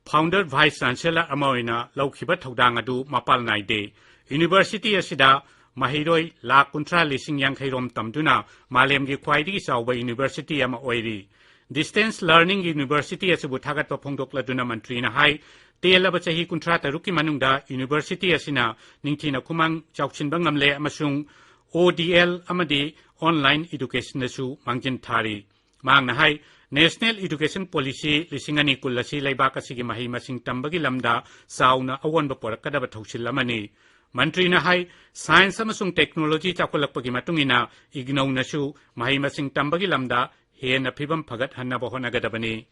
founder vice chancellor ꯑꯃ ꯑꯣꯏꯅ ꯂꯧꯈꯤꯕ ꯊꯧꯗꯥꯡ ꯑꯗꯨ ꯃꯄꯥꯜ ꯅꯥꯏꯗꯦ꯫ ꯌꯨꯅꯤꯚꯔꯁꯤꯇꯤ ꯑꯁꯤꯗ ꯃꯍꯩꯔꯣꯏ ꯂꯥꯈ ꯀꯨꯟꯊ꯭ꯔꯥ ꯂꯤꯁꯤꯡ ꯌꯥꯡꯈꯩ ꯔꯣꯝ ꯇꯝꯗꯨꯅ ꯃꯥꯂꯦꯝꯒꯤ ꯈ꯭ꯋꯥꯏꯗꯒꯤ ꯆꯥꯎꯕ ꯌꯨꯅꯤꯚꯔꯁꯤꯇꯤ ꯑꯃ ꯑꯣꯏꯔꯤ꯫ Distance Learning University ꯑꯁꯤꯕꯨ ꯊꯥꯒꯠꯄ ꯐꯣꯡꯗꯣꯛꯂꯗꯨꯅ ꯃꯟꯇ꯭ꯔꯤꯅ ꯍꯥꯏ, ꯇꯦꯜꯂꯕ ꯆꯍꯤ ꯀꯨꯟꯊ꯭ꯔꯥ ꯇꯔꯨꯛꯀꯤ ꯃꯅꯨꯡꯗ university ꯑꯁꯤꯅ ꯅꯤꯡꯊꯤꯅ ꯈꯨꯃꯥꯡ ꯆꯥꯎꯁꯤꯟꯕ ꯉꯝꯂꯦ ꯑꯃꯁꯨꯡ O D L ꯑꯃꯗꯤ online educationꯗꯁꯨ ꯃꯥꯡꯖꯤꯟ ꯊꯥꯔꯤ꯫ ꯃꯍꯥꯛꯅ ꯍꯥꯏ, National Education Policy ꯂꯤꯁꯤꯡ ꯑꯅꯤ ꯀꯨꯟ ꯑꯁꯤ ꯂꯩꯕꯥꯛ ꯑꯁꯤꯒꯤ ꯃꯍꯩ ꯃꯁꯤꯡ ꯇꯝꯕꯒꯤ ꯂꯝꯗ ꯆꯥꯎꯅ ꯑꯑꯣꯟꯕ ꯄꯨꯔꯛꯀꯗꯕ ꯊꯧꯁꯤꯜ ꯑꯃꯅꯤ꯫ ꯃꯟꯇ꯭ꯔꯤꯅ ꯍꯥꯏ, science ꯑꯃꯁꯨꯡ technology ꯆꯥꯎꯈꯠꯂꯛꯄꯒꯤ ꯃꯇꯨꯡ ꯏꯟꯅ ꯏꯒꯅꯧꯅꯁꯨ ꯃꯍꯩ ꯃꯁꯤꯡ ꯇꯝꯕꯒꯤ ꯂꯝꯗ ꯍꯦꯟꯅ ꯐꯤꯕꯝ ꯐꯒꯠꯍꯟꯅꯕ ꯍꯣꯠꯅꯒꯗꯕꯅꯤ꯫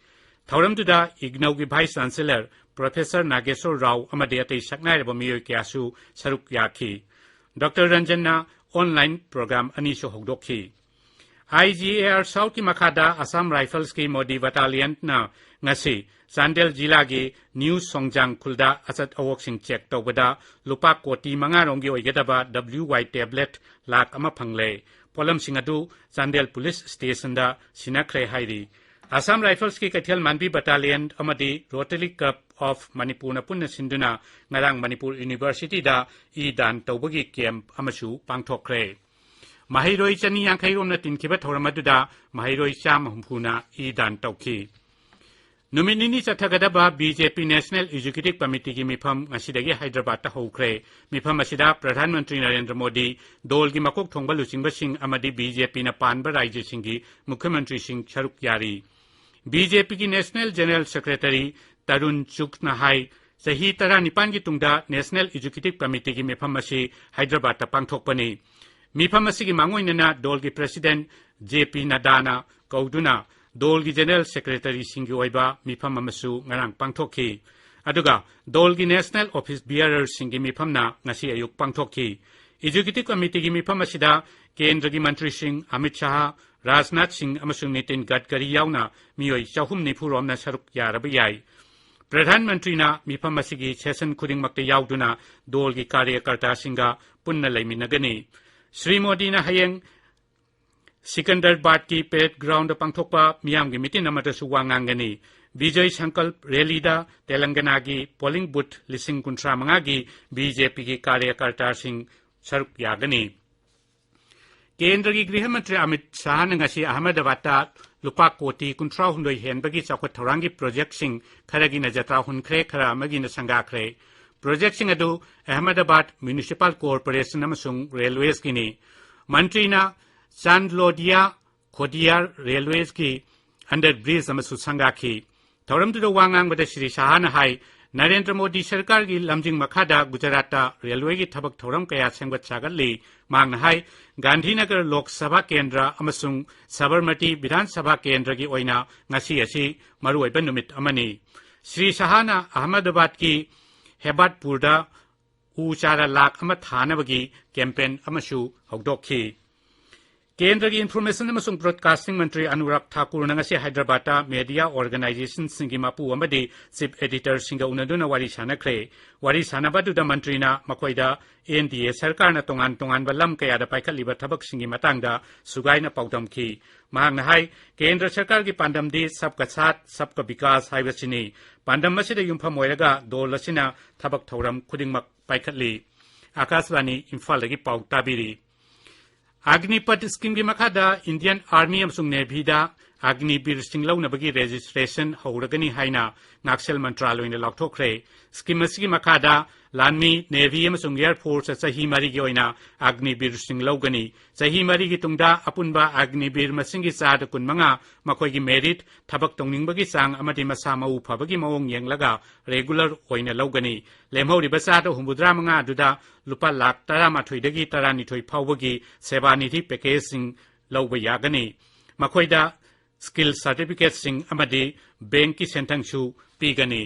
ꯊꯧꯔꯝꯗꯨꯗ ꯏꯒꯅꯧꯒꯤ Vice Chancellor Professor ꯅꯥꯒꯦꯁꯣꯔ ꯔꯥꯎ ꯑꯃꯗꯤ ꯑꯇꯩ ꯁꯛꯅꯥꯏꯔꯕ ꯃꯤꯑꯣꯏ ꯀꯌꯥꯁꯨ ꯁꯔꯨꯛ ꯌꯥꯈꯤ꯫ ꯗꯣꯛꯇꯔ ꯔꯟꯖꯟꯅ online program ꯑꯅꯤꯁꯨ ꯍꯧꯗꯣꯛꯈꯤ꯫ I G A R Southꯀꯤ ꯃꯈꯥꯗ Assam Riflesꯀꯤ ꯃꯣꯗꯤ Battalionꯅ ꯉꯁꯤ ꯆꯥꯟꯗꯦꯜ ꯖꯤꯂꯥꯒꯤ ꯅ꯭ꯌꯨ ꯁꯣꯡꯖꯥꯡ ꯈꯨꯜꯗ ꯑꯆꯠ ꯑꯋꯣꯛꯁꯤꯡ check ꯇꯧꯕꯗ ꯂꯨꯄꯥ ꯀꯣꯇꯤ ꯃꯉꯥ ꯔꯣꯝꯒꯤ ꯑꯣꯏꯒꯗꯕ W Y tablet ꯂꯥꯈ ꯑꯃ ꯐꯪꯂꯦ꯫ ꯄꯣꯠꯂꯝꯁꯤꯡ ꯑꯗꯨ ꯆꯥꯟꯗꯦꯜ police stationꯗ ꯁꯤꯟꯅꯈ꯭ꯔꯦ ꯍꯥꯏꯔꯤ꯫ Assam Riflesꯀꯤ ꯀꯩꯊꯦꯜ ꯃꯥꯟꯕꯤ Battalion ꯑꯃꯗꯤ Rotary Club of Manipurꯅ ꯄꯨꯟꯅ ꯁꯤꯟꯗꯨꯅ ꯉꯔꯥꯡ ꯃꯅꯤꯄꯨꯔ Universityꯗ e-dan ꯇꯧꯕꯒꯤ camp ꯑꯃꯁꯨ ꯄꯥꯡꯊꯣꯛꯈ꯭ꯔꯦ꯫ ꯃꯍꯩꯔꯣꯏ ꯆꯅꯤ ꯌꯥꯡꯈꯩ ꯔꯣꯝꯅ ꯇꯤꯟꯈꯤꯕ ꯊꯧꯔꯝ ꯑꯗꯨꯗ ꯃꯍꯩꯔꯣꯏ ꯆꯥꯝꯃ ꯍꯨꯝꯐꯨꯅ e-dan ꯇꯧꯈꯤ꯫ ꯅꯨꯃꯤꯠ ꯅꯤꯅꯤ ꯆꯠꯊꯒꯗꯕ B J P National Executive Committeeꯒꯤ ꯃꯤꯐꯝ ꯉꯁꯤꯗꯒꯤ ꯍꯥꯏꯗ꯭ꯔꯕꯥꯗꯇ ꯍꯧꯈ꯭ꯔꯦ꯫ ꯃꯤꯐꯝ ꯑꯁꯤꯗ ꯄ꯭ꯔꯙꯥꯟ ꯃꯟꯇ꯭ꯔꯤ ꯅꯔꯦꯟꯗ꯭ꯔ ꯃꯣꯗꯤ, ꯗꯣꯜꯒꯤ ꯃꯀꯣꯛ ꯊꯣꯡꯕ ꯂꯨꯆꯤꯡꯕꯁꯤꯡ ꯑꯃꯗꯤ B J Pꯅ ꯄꯥꯟꯕ ꯔꯥꯖ꯭ꯌꯁꯤꯡꯒꯤ ꯃꯨꯈ꯭ꯌ ꯃꯟꯇ꯭ꯔꯤꯁꯤꯡ ꯁꯔꯨꯛ ꯌꯥꯔꯤ꯫ B J Pꯒꯤ National General Secretary Tarun ꯆꯨꯒꯅ ꯍꯥꯏ, ꯆꯍꯤ ꯇꯔꯥꯅꯤꯄꯥꯟꯒꯤ ꯇꯨꯡꯗ National Executive Committeeꯒꯤ ꯃꯤꯐꯝ ꯑꯁꯤ ꯍꯥꯏꯗ꯭ꯔꯕꯥꯗꯇ ꯄꯥꯡꯊꯣꯛꯄꯅꯤ꯫ ꯃꯤꯐꯝ ꯑꯁꯤꯒꯤ ꯃꯥꯡꯑꯣꯏꯅꯅ ꯗꯣꯜꯒꯤ President J P ꯅꯗꯥꯅ ꯀꯧꯗꯨꯅ ꯗꯣꯜꯒꯤ General Secretaryꯁꯤꯡꯒꯤ ꯑꯣꯏꯕ ꯃꯤꯐꯝ ꯑꯃꯁꯨ ꯉꯔꯥꯡ ꯄꯥꯡꯊꯣꯛꯈꯤ꯫ ꯑꯗꯨꯒ ꯗꯣꯜꯒꯤ National Office Bearerꯁꯤꯡꯒꯤ ꯃꯤꯐꯝꯅ ꯉꯁꯤ ꯑꯌꯨꯛ ꯄꯥꯡꯊꯣꯛꯈꯤ꯫ Executive Committeeꯒꯤ ꯃꯤꯐꯝ ꯑꯁꯤꯗ ꯀꯦꯟꯗ꯭ꯔꯒꯤ ꯃꯟꯇ꯭ꯔꯤꯁꯤꯡ ꯑꯃꯤꯠ ꯁꯥꯍ, ꯔꯥꯖꯅꯥꯊ ꯁꯤꯡ ꯑꯃꯁꯨꯡ ꯅꯤꯇꯤꯟ ꯒꯗꯀꯔꯤ ꯌꯥꯎꯅ ꯃꯤꯑꯣꯏ ꯆꯍꯨꯝ ꯅꯤꯐꯨ ꯔꯣꯝꯅ ꯁꯔꯨꯛ ꯌꯥꯔꯕ ꯌꯥꯏ꯫ ꯄ꯭ꯔꯙꯥꯟ ꯃꯟꯇ꯭ꯔꯤꯅ ꯃꯤꯐꯝ ꯑꯁꯤꯒꯤ session ꯈꯨꯗꯤꯡꯃꯛꯇ ꯌꯥꯎꯗꯨꯅ ꯗꯣꯜꯒꯤ ꯀꯥꯔꯌꯀꯔꯇꯥꯁꯤꯡꯒ ꯄꯨꯟꯅ ꯂꯩꯃꯤꯟꯅꯒꯅꯤ꯫ ꯁ꯭ꯔꯤ ꯃꯣꯗꯤꯅ ꯍꯌꯦꯡ ꯁꯤꯀꯟꯗꯔꯕꯥꯗꯀꯤ parade groundꯗ ꯄꯥꯡꯊꯣꯛꯄ ꯃꯤꯌꯥꯝꯒꯤ meeting ꯑꯃꯗꯁꯨ ꯋꯥ ꯉꯥꯡꯒꯅꯤ꯫ ꯕꯤꯖꯣꯏ ꯁꯪꯀꯜꯞ rallyꯗ ꯇꯦꯂꯪꯒꯅꯥꯒꯤ polling booth ꯂꯤꯁꯤꯡ ꯀꯨꯟꯊ꯭ꯔꯥ ꯃꯉꯥꯒꯤ B J Pꯒꯤ ꯀꯥꯔꯌꯀꯔꯇꯥꯁꯤꯡ ꯁꯔꯨꯛ ꯌꯥꯒꯅꯤ꯫ ꯀꯦꯟꯗ꯭ꯔꯒꯤ ꯒ꯭ꯔꯤꯍ ꯃꯟꯇ꯭ꯔꯤ ꯑꯃꯤꯠ ꯁꯥꯍꯅ ꯉꯁꯤ ꯑꯍꯃꯗꯥꯕꯥꯗꯇ ꯂꯨꯄꯥ ꯀꯣꯇꯤ ꯀꯨꯟꯊ꯭ꯔꯥ ꯍꯨꯝꯗꯣꯏ ꯍꯦꯟꯕꯒꯤ ꯆꯥꯎꯈꯠ ꯊꯧꯔꯥꯡꯒꯤ ꯄ꯭ꯔꯣꯖꯦꯛꯁꯤꯡ, ꯈꯔꯒꯤꯅ ꯖꯇ꯭ꯔꯥ ꯍꯨꯟꯈ꯭ꯔꯦ, ꯈꯔ ꯑꯃꯒꯤꯅ ꯁꯪꯒꯥꯈ꯭ꯔꯦ꯫ ꯄ꯭ꯔꯣꯖꯦꯛꯁꯤꯡ ꯑꯗꯨ ꯑꯍꯃꯗꯥꯕꯥꯗ ꯃ꯭ꯌꯨꯅꯤꯁꯤꯄꯥꯜ ꯀꯣꯔꯄꯣꯔꯦꯁꯟ ꯑꯃꯁꯨꯡ ꯔꯦꯜꯋꯦꯁꯀꯤꯅꯤ꯫ ꯃꯟꯇ꯭ꯔꯤꯅ ꯆꯥꯟꯗꯂꯣꯗꯤꯌꯥ ꯈꯣꯗꯤꯌꯥꯔ ꯔꯦꯜꯋꯦꯁꯀꯤ ꯑꯟꯗꯔ ꯕ꯭ꯔꯤꯖ ꯑꯃꯁꯨ ꯁꯪꯒꯥꯈꯤ꯫ ꯊꯧꯔꯝꯗꯨꯗ ꯋꯥ ꯉꯥꯡꯕꯗ ꯁ꯭ꯔꯤ ꯁꯥꯍꯅ ꯍꯥꯏ, ꯅꯔꯦꯟꯗ꯭ꯔ ꯃꯣꯗꯤ ꯁꯔꯀꯥꯔꯒꯤ ꯂꯝꯖꯤꯡ ꯃꯈꯥꯗ ꯒꯨꯖꯔꯥꯠꯇ ꯔꯦꯜꯋꯦꯒꯤ ꯊꯕꯛ ꯊꯧꯔꯝ ꯀꯌꯥ ꯁꯦꯝꯒꯠ ꯁꯥꯒꯠꯂꯤ꯫ ꯃꯍꯥꯛꯅ ꯍꯥꯏ, ꯒꯥꯟꯙꯤꯅꯒꯔ ꯂꯣꯛ ꯁꯚꯥ ꯀꯦꯟꯗ꯭ꯔ ꯑꯃꯁꯨꯡ ꯁꯕꯔꯃꯇꯤ ꯕꯤꯙꯥꯟ ꯁꯚꯥ ꯀꯦꯟꯗ꯭ꯔꯒꯤ ꯑꯣꯏꯅ ꯉꯁꯤ ꯑꯁꯤ ꯃꯔꯨꯑꯣꯏꯕ ꯅꯨꯃꯤꯠ ꯑꯃꯅꯤ꯫ ꯁ꯭ꯔꯤ ꯁꯥꯍꯅ ꯑꯍꯃꯗꯥꯕꯥꯗꯀꯤ ꯍꯦꯕꯥꯠꯄꯨꯔꯗ ꯎ ꯆꯥꯔꯥ ꯂꯥꯈ ꯑꯃ ꯊꯥꯅꯕꯒꯤ ꯀꯦꯝꯄꯦꯟ ꯑꯃꯁꯨ ꯍꯧꯗꯣꯛꯈꯤ꯫ ꯀꯦꯟꯗ꯭ꯔꯒꯤ ꯏꯟꯐꯣꯔꯃꯦꯁꯟ ꯑꯃꯁꯨꯡ ꯕ꯭ꯔꯣꯗꯀꯥꯁꯇꯤꯡ ꯃꯟꯇ꯭ꯔꯤ ꯑꯅꯨꯔꯥꯒ ꯊꯥꯀꯨꯔꯅ ꯉꯁꯤ ꯍꯥꯏꯗ꯭ꯔꯕꯥꯗꯇ ꯃꯦꯗꯤꯌꯥ ꯑꯣꯔꯒꯅꯥꯏꯖꯦꯁꯟꯁꯤꯡꯒꯤ ꯃꯄꯨ ꯑꯃꯗꯤ ꯆꯤꯐ ꯑꯦꯗꯤꯇꯔꯁꯤꯡꯒ ꯎꯅꯗꯨꯅ ꯋꯥꯔꯤ ꯁꯥꯟꯅꯈ꯭ꯔꯦ꯫ ꯋꯥꯔꯤ ꯁꯥꯟꯅꯕ ꯑꯗꯨꯗ ꯃꯟꯇ꯭ꯔꯤꯅ ꯃꯈꯣꯏꯗ ꯑꯦꯟ ꯗꯤ ꯑꯦ ꯁꯔꯀꯥꯔꯅ ꯇꯣꯉꯥꯟ ꯇꯣꯉꯥꯟꯕ ꯂꯝ ꯀꯌꯥꯗ ꯄꯥꯏꯈꯠꯂꯤꯕ ꯊꯕꯛꯁꯤꯡꯒꯤ ꯃꯇꯥꯡꯗ ꯁꯨꯒꯥꯏꯅ ꯄꯥꯎꯗꯝꯈꯤ꯫ ꯃꯍꯥꯛꯅ ꯍꯥꯏ, ꯀꯦꯟꯗ꯭ꯔ ꯁꯔꯀꯥꯔꯒꯤ ꯄꯥꯟꯗꯝꯗꯤ ꯁꯕꯀꯥ ꯁꯥꯊ, ꯁꯕꯀꯥ ꯕꯤꯀꯥꯁ ꯍꯥꯏꯕꯁꯤꯅꯤ꯫ ꯄꯥꯟꯗꯝ ꯑꯁꯤꯗ ꯌꯨꯝꯐꯝ ꯑꯣꯏꯔꯒ ꯗꯣꯜ ꯑꯁꯤꯅ ꯊꯕꯛ ꯊꯧꯔꯝ ꯈꯨꯗꯤꯡꯃꯛ ꯄꯥꯏꯈꯠꯂꯤ꯫ ꯑꯥꯀꯥꯁꯕꯥꯅꯤ ꯏꯝꯐꯥꯜꯗꯒꯤ ꯄꯥꯎ ꯇꯥꯕꯤꯔꯤ꯫ ꯑꯒꯅꯤꯄꯊ ꯁ꯭ꯀꯤꯝꯒꯤ ꯃꯈꯥꯗ ꯏꯟꯗꯤꯌꯟ ꯑꯥꯔꯃꯤ ꯑꯃꯁꯨꯡ ꯅꯦꯚꯤꯗ ꯑꯒꯅꯤꯕꯤꯔꯁꯤꯡ ꯂꯧꯅꯕꯒꯤ ꯔꯦꯖꯤꯁꯇ꯭ꯔꯦꯁꯟ ꯍꯧꯔꯒꯅꯤ ꯍꯥꯏꯅ ꯉꯥꯛꯁꯦꯜ ꯃꯟꯇ꯭ꯔꯥꯂꯣꯏꯅ ꯂꯥꯎꯊꯣꯛꯈ꯭ꯔꯦ꯫ ꯁ꯭ꯀꯤꯝ ꯑꯁꯤꯒꯤ ꯃꯈꯥꯗ ꯂꯥꯟꯃꯤ, ꯅꯦꯚꯤ ꯑꯃꯁꯨꯡ ꯑꯦꯌꯔ ꯐꯣꯔꯁꯇ ꯆꯍꯤ ꯃꯔꯤꯒꯤ ꯑꯣꯏꯅ ꯑꯒꯅꯤꯕꯤꯔꯁꯤꯡ ꯂꯧꯒꯅꯤ꯫ ꯆꯍꯤ ꯃꯔꯤꯒꯤ ꯇꯨꯡꯗ ꯑꯄꯨꯟꯕ ꯑꯒꯅꯤꯕꯤꯔ ꯃꯁꯤꯡꯒꯤ ꯆꯥꯗ ꯀꯨꯟꯃꯉꯥ ꯃꯈꯣꯏꯒꯤ ꯃꯦꯔꯤꯠ, ꯊꯕꯛ ꯇꯧꯅꯤꯡꯕꯒꯤ ꯆꯥꯡ ꯑꯃꯗꯤ ꯃꯁꯥ ꯃꯎ ꯐꯕꯒꯤ ꯃꯑꯣꯡ ꯌꯦꯡꯂꯒ ꯔꯦꯒꯨꯂꯔ ꯑꯣꯏꯅ ꯂꯧꯒꯅꯤ꯫ ꯂꯦꯝꯍꯧꯔꯤꯕ ꯆꯥꯗ ꯍꯨꯝꯐꯨꯇꯔꯥ ꯃꯉꯥ ꯑꯗꯨꯗ ꯂꯨꯄꯥ ꯂꯥꯈ ꯇꯔꯥꯃꯥꯊꯣꯏꯗꯒꯤ ꯇꯔꯥꯅꯤꯊꯣꯏ ꯐꯥꯎꯕꯒꯤ ꯁꯦꯕꯥ ꯅꯤꯙꯤ ꯄꯦꯀꯦꯖꯁꯤꯡ ꯂꯧꯕ ꯌꯥꯒꯅꯤ꯫ ꯃꯈꯣꯏꯗ ꯁ꯭ꯀꯤꯜ ꯁꯥꯔꯇꯤꯐꯤꯀꯦꯠꯁꯤꯡ ꯑꯃꯗꯤ ꯕꯦꯡꯛꯀꯤ ꯁꯦꯟꯊꯪꯁꯨ ꯄꯤꯒꯅꯤ꯫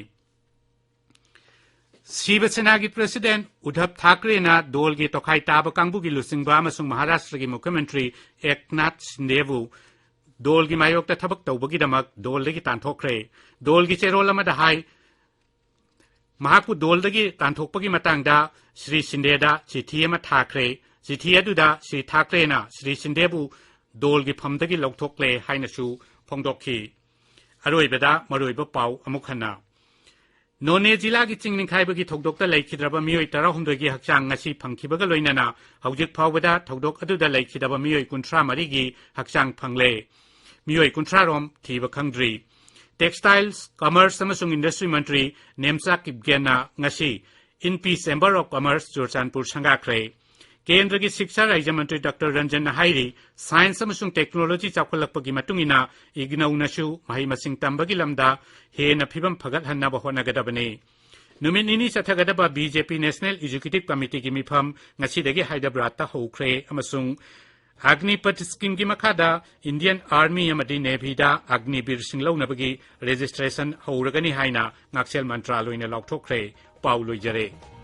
ꯁꯤꯕ ꯁꯦꯅꯥꯒꯤ ꯄ꯭ꯔꯦꯁꯤꯗꯦꯟꯠ ꯎꯗꯙꯕ ꯊꯥꯀ꯭ꯔꯦꯅ ꯗꯣꯜꯒꯤ ꯇꯣꯈꯥꯏ ꯇꯥꯕ ꯀꯥꯡꯕꯨꯒꯤ ꯂꯨꯆꯤꯡꯕ ꯑꯃꯁꯨꯡ ꯃꯍꯥꯔꯥꯁꯇ꯭ꯔꯒꯤ ꯃꯨꯈ꯭ꯌ ꯃꯟꯇ꯭ꯔꯤ ꯑꯦꯛꯅꯥꯊ ꯁꯤꯟꯗꯦꯕꯨ ꯗꯣꯜꯒꯤ ꯃꯥꯌꯣꯛꯇ ꯊꯕꯛ ꯇꯧꯕꯒꯤꯗꯃꯛ ꯗꯣꯜꯗꯒꯤ ꯇꯥꯟꯊꯣꯛꯈ꯭ꯔꯦ꯫ ꯗꯣꯜꯒꯤ ꯆꯦꯔꯣꯜ ꯑꯃꯗ ꯍꯥꯏ, ꯃꯍꯥꯛꯄꯨ ꯗꯣꯜꯗꯒꯤ ꯇꯥꯟꯊꯣꯛꯄꯒꯤ ꯃꯇꯥꯡꯗ ꯁ꯭ꯔꯤ ꯁꯤꯟꯗꯦꯗ ꯆꯤꯊꯤ ꯑꯃ ꯊꯥꯈ꯭ꯔꯦ꯫ ꯆꯤꯊꯤ ꯑꯗꯨꯗ ꯁ꯭ꯔꯤ ꯊꯥꯀ꯭ꯔꯦꯅ ꯁ꯭ꯔꯤ ꯁꯤꯟꯗꯦꯕꯨ ꯗꯣꯜꯒꯤ ꯐꯝꯗꯒꯤ ꯂꯧꯊꯣꯛꯂꯦ ꯍꯥꯏꯅꯁꯨ ꯐꯣꯡꯗꯣꯛꯈꯤ꯫ ꯑꯔꯣꯏꯕꯗ ꯃꯔꯨꯑꯣꯏꯕ ꯄꯥꯎ ꯑꯃꯨꯛ ꯍꯟꯅ꯫ ꯅꯣꯅꯦ ꯖꯤꯂꯥꯒꯤ ꯆꯤꯡ ꯅꯤꯡꯈꯥꯏꯕꯒꯤ ꯊꯧꯗꯣꯛꯇ ꯂꯩꯈꯤꯗ꯭ꯔꯕ ꯃꯤꯑꯣꯏ ꯇꯔꯥꯍꯨꯝꯗꯣꯏꯒꯤ ꯍꯛꯆꯥꯡ ꯉꯁꯤ ꯐꯪꯈꯤꯕꯒ ꯂꯣꯏꯅꯅ ꯍꯧꯖꯤꯛ ꯐꯥꯎꯕꯗ ꯊꯧꯗꯣꯛ ꯑꯗꯨꯗ ꯂꯩꯈꯤꯗꯕ ꯃꯤꯑꯣꯏ ꯀꯨꯟꯊ꯭ꯔꯥ ꯃꯔꯤꯒꯤ ꯍꯛꯆꯥꯡ ꯐꯪꯂꯦ꯫ ꯃꯤꯑꯣꯏ ꯀꯨꯟꯊ꯭ꯔꯥ ꯔꯣꯝ ꯊꯤꯕ ꯈꯪꯗ꯭ꯔꯤ꯫ Textiles, Commerce ꯑꯃꯁꯨꯡ Industry ꯃꯟꯇ꯭ꯔꯤ ꯅꯦꯝꯆꯥ ꯀꯤꯞꯒꯦꯟꯅ ꯉꯁꯤ INPI Chamber of Commerce Churachandpur ꯁꯪꯒꯥꯈ꯭ꯔꯦ꯫ ꯀꯦꯟꯗ꯭ꯔꯒꯤ ꯁꯤꯛꯁꯥ ꯔꯥꯖ꯭ꯌ ꯃꯟꯇ꯭ꯔꯤ ꯗꯣꯛꯇꯔ ꯔꯟꯖꯟꯅ ꯍꯥꯏꯔꯤ, science ꯑꯃꯁꯨꯡ technology ꯆꯥꯎꯈꯠꯂꯛꯄꯒꯤ ꯃꯇꯨꯡ ꯏꯟꯅ ꯏꯒꯅꯧꯅꯁꯨ ꯃꯍꯩ ꯃꯁꯤꯡ ꯇꯝꯕꯒꯤ ꯂꯝꯗ ꯍꯦꯟꯅ ꯐꯤꯕꯝ ꯐꯒꯠꯍꯟꯅꯕ ꯍꯣꯠꯅꯒꯗꯕꯅꯤ꯫ ꯅꯨꯃꯤꯠ ꯅꯤꯅꯤ ꯆꯠꯊꯒꯗꯕ BJP National Executive Committeeꯒꯤ ꯃꯤꯐꯝ ꯉꯁꯤꯗꯒꯤ ꯍꯥꯏꯗ꯭ꯔꯕꯥꯗꯇ ꯍꯧꯈ꯭ꯔꯦ ꯑꯃꯁꯨꯡ Agnipath schemeꯒꯤ ꯃꯈꯥꯗ Indian Army ꯑꯃꯗꯤ Navyꯗ Agniveerꯁꯤꯡ ꯂꯧꯅꯕꯒꯤ registration ꯍꯧꯔꯒꯅꯤ ꯍꯥꯏꯅ ꯉꯥꯛꯁꯦꯜ ꯃꯟꯇ꯭ꯔꯥꯂꯣꯏꯅ ꯂꯥꯎꯊꯣꯛꯈ꯭ꯔꯦ꯫ ꯄꯥꯎ ꯂꯣꯏꯖꯔꯦ꯫